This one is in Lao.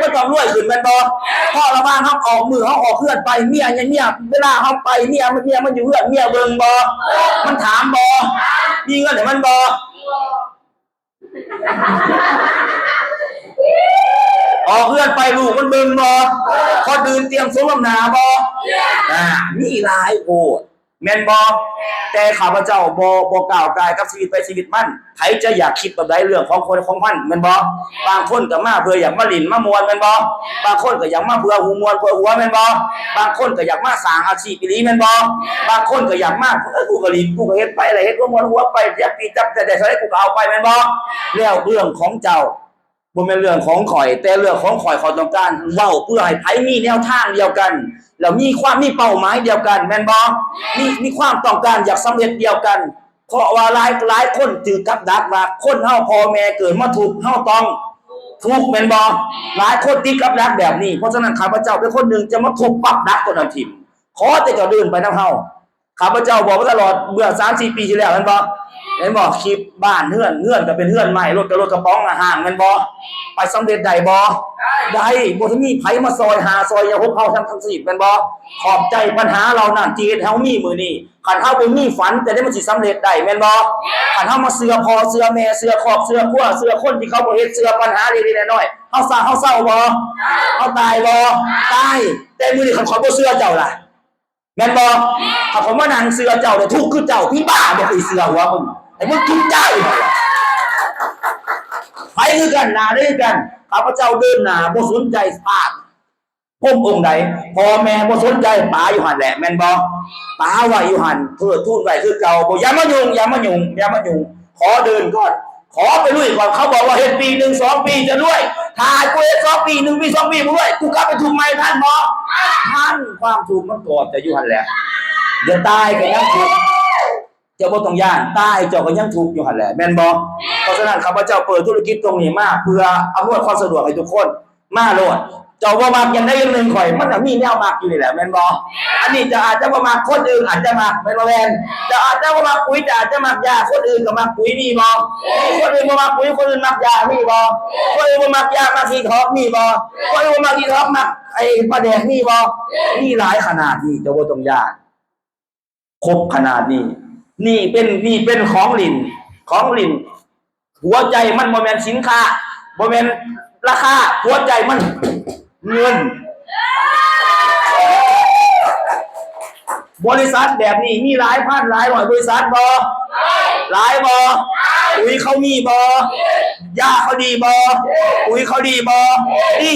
ກໍຕ້ອງລວຍຂຶ້ນແມ່ນບໍ່? ເພາະລະຫວ່າງເຮົາອອກມື້ ເຮົາອອກເຮືອນໄປ ເມຍຍັງ ເມຍ ເວລາເຮົາໄປ ເມຍ ເມຍມັນຢູ່ເຮືອນ ເມຍເບິ່ງບໍ່? ມັນຖາມບໍ່? ມີເງິນໃຫ້ມັນບໍ່? ອອກເຮືອນໄປ ລູກມັນເບິ່ງບໍ່? ຄົນອື່ນຕຽມສົມນ້ຳໜ້າບໍ່? ອ່າ ມີຫຼາຍໂພດ ແມ່ນບໍ່? ແຕ່ຂ້າພະເຈົ້າບໍ່ ບໍ່ກ້າວກ່າຍກັບຊີວິດໃຜຊີວິດມັນ. ໃຜຈະຢາກຄິດແບບໃດເລື່ອງຂອງຄົນຂອງມັນ ແມ່ນບໍ່? ບາງຄົນກໍມາເພື່ອຢາກມາຫຼິ້ນມາມ່ວນ ແມ່ນບໍ່? ບາງຄົນກໍຢາກມາເພື່ອຫູມ່ວນເພື່ອຫົວ ແມ່ນບໍ່? ບາງຄົນກໍຢາກມາສ້າງອາຊີບອີ່ຫຼີ ແມ່ນບໍ່? ບາງຄົນກໍຢາກມາ ເອີ ກູກໍຫຼິ້ນ ກູກໍເຮັດໄປ ແລ້ວເຮັດຫົວມ່ວນຫົວໄປ ຢາກປີຈັບຈະໄດ້ເທົ່າໃດ ກູກໍເອົາໄປ ແມ່ນບໍ່? ແລ້ວເລື່ອງຂອງເຈົ້າ ບໍ່ແມ່ນເລື່ອງຂອງຂ້ອຍ ແຕ່ເລື່ອງຂອງຂ້ອຍ ຂ້ອຍຕ້ອງການເວົ້າເພື່ອໃຫ້ໃຜມີແນວທາງດຽວກັນ ແລ້ວມີຄວາມ ມີເປົ້າໝາຍດຽວກັນ ແມ່ນບໍ່? ມີ ມີຄວາມຕ້ອງການຢາກສຳເລັດດຽວກັນ ເພາະວ່າຫຼາຍ ຫຼາຍຄົນຖືກກັບດັກວ່າ ຄົນເຮົາ ພໍ່ແມ່ເກີດມາທຸກ ເຮົາຕ້ອງທຸກ ແມ່ນບໍ່? ຫຼາຍຄົນຕິດກັບດັກແບບນີ້ ເພາະສະນັ້ນ ຂ້າພະເຈົ້າເປັນຄົນໜຶ່ງຈະມາທຸບປັບດັກຕົວນັ້ນຖິ້ມ ຂໍແຕ່ເຈົ້າເດີນໄປນຳເຮົາ. ຂ້າພະເຈົ້າບອກມາຕະຫຼອດເມື່ອສາມສີ່ປີທີ່ແລ້ວ ແມ່ນບໍ່? ແມ່ນບໍ່? ຄລິບບ້ານເຮືອນ ເຮືອນກໍເປັນເຮືອນໄມ້ ລົດກໍລົດກະປ໋ອງ ອາ ຫ້າງ ແມ່ນບໍ່? ໄປສຳເລັດໄດ້ບໍ່? ໄດ້ ບໍ່ທັນມີໃຜມາຊ່ອຍ ຫາຊ່ອຍຢາຫົບເຮົາທັງ ທັງຊີບ ແມ່ນບໍ່? ຂອບໃຈ ບັນຫາເຫຼົ່ານັ້ນທີ່ເຮັດໃຫ້ເຮົາມີມື້ນີ້ ຄັນເຮົາບໍ່ມີຝັນ ຈັ່ງໃດມັນຊິສຳເລັດໄດ້ ແມ່ນບໍ່? ຄັນເຮົາມາເຊື່ອພໍ່ ເຊື່ອແມ່ ເຊື່ອຄອບ ເຊື່ອຄົວ ເຊື່ອຄົນທີ່ເຂົາບໍ່ເຮັດ ເຊື່ອບັນຫາເລັກໆນ້ອຍໆ ເຮົາຊາ ເຮົາເສົ້າບໍ່? ເຮົາຕາຍບໍ່? ຕາຍ ແຕ່ມື້ນີ້ຄັນຂ້ອຍບໍ່ເຊື່ອເຈົ້າລະ ແມ່ນບໍ່? ຖ້າຂ້ອຍມານັ່ງເຊື່ອເຈົ້າ ແລ້ວທຸກຄືເຈົ້າ ຜີບ້າບໍ່ເຄີຍເຊື່ອຫົວມຶງ ໃຫ້ມຶງທຸກໃຈ. ໄປຄືກັນ ໜ້າເດີຄືກັນ ຂ້າພະເຈົ້າເດີນໜ້າ ບໍ່ສົນໃຈພາກພົມອົງໃດ ພໍ່ແມ່ບໍ່ສົນໃຈ ປາຢູ່ຫັ້ນແຫຼະ ແມ່ນບໍ່? ປາໄວ້ຢູ່ຫັ້ນ ເທີດທູນໄວ້ຄືເກົ່າ ບໍ່ ຢ່າມາຫຍຸ້ງ ຢ່າມາຫຍຸ້ງ ຢ່າມາຫຍຸ້ງ ຂໍເດີນກ່ອນ ຂໍໄປລຸຍກ່ອນ ເຂົາບອກວ່າເຮັດປີໜຶ່ງສອງປີຈະລວຍ ຖ້າກູເຮັດສອງປີ ໜຶ່ງປີສອງປີບໍ່ລວຍ ກູກັບໄປທຸກໃໝ່ທັນບໍ່? ທັນ ຄວາມທຸກມັນກອດເຈົ້າຢູ່ຫັ້ນແຫຼະ ຢ່າຕາຍກໍຍັງທຸກ ເຈົ້າບໍ່ຕ້ອງຢ້ານ ຕາຍເຈົ້າກໍຍັງທຸກຢູ່ຫັ້ນແຫຼະ ແມ່ນບໍ່? ເພາະສະນັ້ນ ຂ້າພະເຈົ້າເປີດທຸລະກິດຕົງນີ້ມາເພື່ອອຳນວຍຄວາມສະດວກໃຫ້ທຸກຄົນ ມາໂລດ ເຈົ້າບໍ່ມັກຢ່າງໃດຢ່າງໜຶ່ງຂ້ອຍ ມັນກໍມີແນວມັກຢູ່ນີ້ແຫຼະ ແມ່ນບໍ່? ອັນນີ້ເຈົ້າອາດຈະບໍ່ມັກ ຄົນອື່ນອາດຈະມັກ ແມ່ນບໍ່ແມ່ນ? ເຈົ້າອາດຈະບໍ່ມັກປຸຍ ເຈົ້າອາດຈະມັກຢາ ຄົນອື່ນກໍມັກປຸຍ ມີບໍ່? ຄົນອື່ນບໍ່ມັກປຸຍ ຄົນອື່ນມັກຢາ ມີບໍ່? ຄົນອື່ນບໍ່ມັກຢາ ມັກຂີ້ຖອກ ມີບໍ່? ຄົນອື່ນບໍ່ມັກຂີ້ຖອກ ມັກໄອ້ປາແດກ ມີບໍ່? ມີຫຼາຍຂະໜາດນີ້ ເຈົ້າບໍ່ຕ້ອງຢ້ານ ຄົບຂະໜາດນີ້ ນີ້ເປັນ ນີ້ເປັນຂອງຫຼິ້ນ ຂອງຫຼິ້ນ ຫົວໃຈມັນບໍ່ແມ່ນສິນຄ້າ ບໍ່ແມ່ນລາຄາ ຫົວໃຈມັນເງິນ ບໍລິສັດແບບນີ້ມີຫຼາຍພັນຫຼາຍຮ້ອຍບໍລິສັດບໍ່? ຫຼາຍບໍ່? ປຸຍເຂົາມີບໍ່? ຢາເຂົາດີບໍ່? ປຸຍເຂົາດີບໍ່? ດີ.